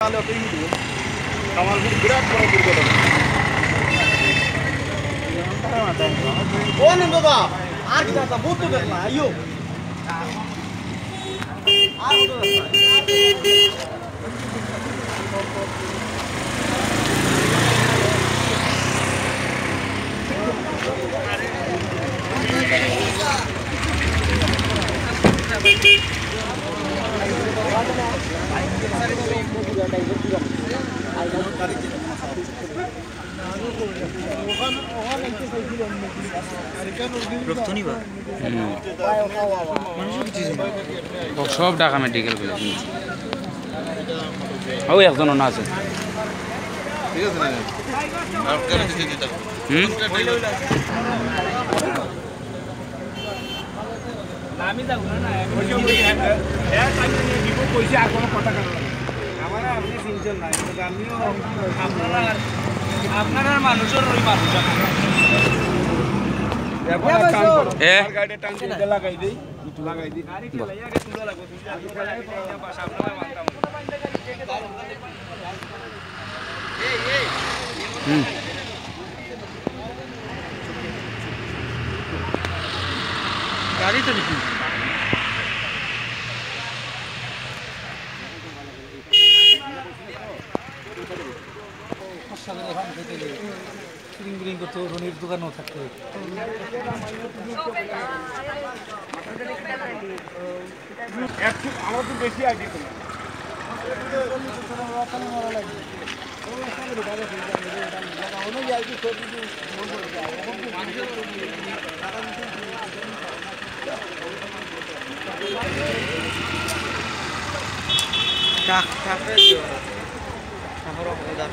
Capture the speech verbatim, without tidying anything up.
কামালপুর বিরাট বড় দুর্ঘটনা। ও আনন্দ দা, আর কি দাদা, ভূত তো দেখলা, আইও। আর তো দেখলা। রক্ত নিবা? হুম। ও সব ঢাকা মেডিকেল কলেজ। ও একজন না আছে। ঠিক আছে না? আর কেন দিতে দিতাম? হুম? আমি যাবো না, না, আমি কইছি, আমি নিয়ে দিব, কইছি, আর কোনো কথা কারণ নাই। আমার আপনি চিনছেন না, কিন্তু আমিও আপনারা, আপনারা মানুষের ওই মানুষ। এখন এক কাম করো, এ? আমার গাড়িটা টান দিয়ে লাগাই দেই, একটু লাগাই দিই। গাড়ি চালাই আগে তুলে লাগবো, তুমি আগে চালাই দিলে এই যে বাসা আপনারা মানতাম। হুম। গাড়ি তো দেখি। সিরিং বিরিং করতো, রনির দোকানও থাকতো। একটু আমার তো বেশি আইডিয়া তো না। টাক, টাক, টাক।